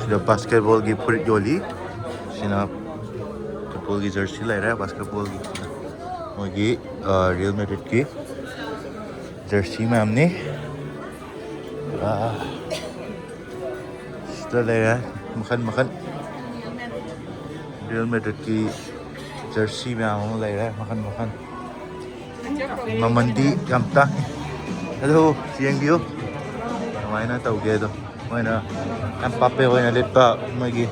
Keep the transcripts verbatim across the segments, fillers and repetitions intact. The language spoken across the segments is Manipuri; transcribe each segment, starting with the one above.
ꯁꯤꯗ ꯕꯥꯁꯀꯦꯠꯕꯣꯜꯒꯤ ꯐꯨꯔꯤꯠ ꯌꯣꯜꯂꯤ꯫ ꯁꯤꯅ ꯐꯨꯠꯕꯣꯜꯒꯤ ꯖꯔꯁꯤ ꯂꯩꯔꯦ, ꯕꯥꯁꯀꯦꯠꯕꯣꯜꯒꯤ꯫ ꯃꯣꯏꯒꯤ, ꯑ, ꯔꯤꯌꯦꯜ ꯃꯦꯗ꯭ꯔꯤꯠꯀꯤ ꯖꯔꯁꯤ ꯃꯌꯥꯝꯅꯤ꯫ ꯑ, ꯁꯤꯗ ꯂꯩꯔꯦ ꯃꯈꯜ ꯃꯈꯜ꯫ ꯔꯤꯌꯦꯜ ꯃꯦꯗ꯭ꯔꯤꯠꯀꯤ ꯖꯔꯁꯤ ꯃꯌꯥꯝ ꯑꯃ ꯂꯩꯔꯦ ꯃꯈꯜ ꯃꯈꯜ꯫ ꯃꯃꯟꯗꯤ ꯌꯥꯝ ꯇꯥꯡꯉꯤ꯫ ꯑꯗꯨ ꯌꯦꯡꯕꯤꯌꯨ ꯀꯃꯥꯏꯅ ꯇꯧꯒꯦꯗꯣ꯫ ꯃꯣꯏꯅ ꯌꯥꯝ ꯄꯥꯞꯄꯦ ꯑꯣꯏꯅ ꯂꯤꯠꯄ ꯃꯣꯏꯒꯤ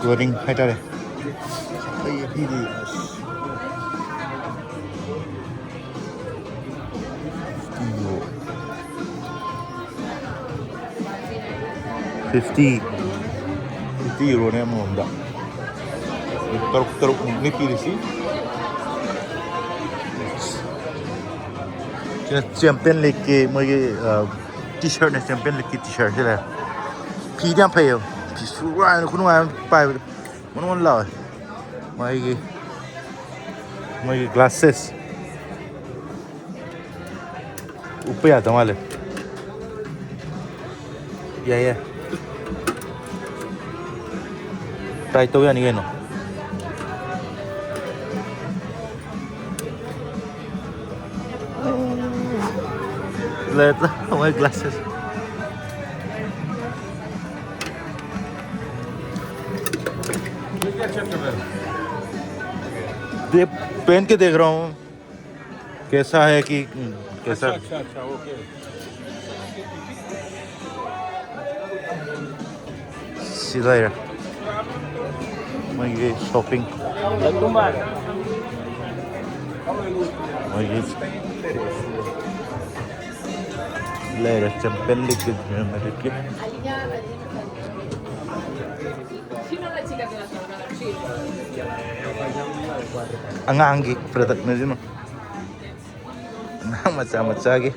ꯀ꯭ꯂꯣꯊꯤꯡ ꯍꯥꯏꯇꯥꯔꯦ꯫ ꯑꯩ ꯐꯤꯗꯤ ꯐꯤꯐꯇꯤ, ꯐꯤꯐꯇꯤ ꯌꯨꯔꯣꯅꯦ ꯑꯃꯃꯝꯗ꯫ ꯇꯔꯨꯛ ꯇꯔꯨꯛꯃꯨꯛꯅꯤ ꯄꯤꯔꯤꯁꯤ꯫ ꯁꯤꯅ ꯆꯦꯝꯄꯤꯌꯟ ꯂꯤꯒꯀꯤ ꯃꯣꯏꯒꯤ, ꯑ, ꯇꯤ ꯁꯥꯔꯠꯅꯦ, ꯆꯦꯝꯄꯤꯌꯟ ꯂꯤꯒꯀꯤ ꯇꯤ ꯁꯥꯔꯠꯁꯤ ꯂꯩꯔꯦ꯫ ꯐꯤꯗꯤ ꯌꯥꯝ ꯐꯩꯌꯦꯕ꯫ ꯐꯤ ꯁꯨꯔ ꯈꯨꯅꯨꯡꯉꯥꯏ ꯑꯃ ꯄꯥꯏꯕꯗ ꯃꯣꯟ ꯃꯣꯟ ꯂꯥꯎꯋꯦ꯫ ꯃꯣꯏꯒꯤ, ꯃꯣꯏꯒꯤ ꯒ꯭ꯂꯥꯁꯦꯁ꯫ ꯎꯞꯄ ꯌꯥꯗꯧ ꯃꯥꯜꯂꯦ꯫ ꯌꯥꯏ, ꯌꯥꯏ꯫ ꯇ꯭ꯔꯥꯏ ꯇꯧ ꯌꯥꯅꯤ ꯀꯩꯅꯣ꯫ ꯂꯩꯔꯦ, ꯃꯣꯏ ꯒ꯭ꯂꯥꯁꯦꯁ꯫ ये पहन के देख रहा हूँ। कैसा है कि, हम्म, कैसा? अच्छा, अच्छा, अच्छा, ओके। ꯁꯤ ꯂꯩꯔꯦ ꯃꯣꯏꯒꯤ ꯁꯣꯞꯄꯤꯡ꯫ ꯃꯣꯏꯒꯤ ꯂꯩꯔꯦ ꯆꯦꯝꯄꯤꯌꯟ ꯂꯤꯒꯀꯤ, ꯔꯤꯌꯦꯜ ꯃꯦꯗ꯭ꯔꯤꯠꯀꯤ꯫ ꯑꯉꯥꯡꯒꯤ ꯄ꯭ꯔꯗꯛꯅ ꯁꯤꯅ꯫ ꯑꯉꯥꯡ ꯃꯆꯥ ꯃꯆꯥꯒꯤ꯫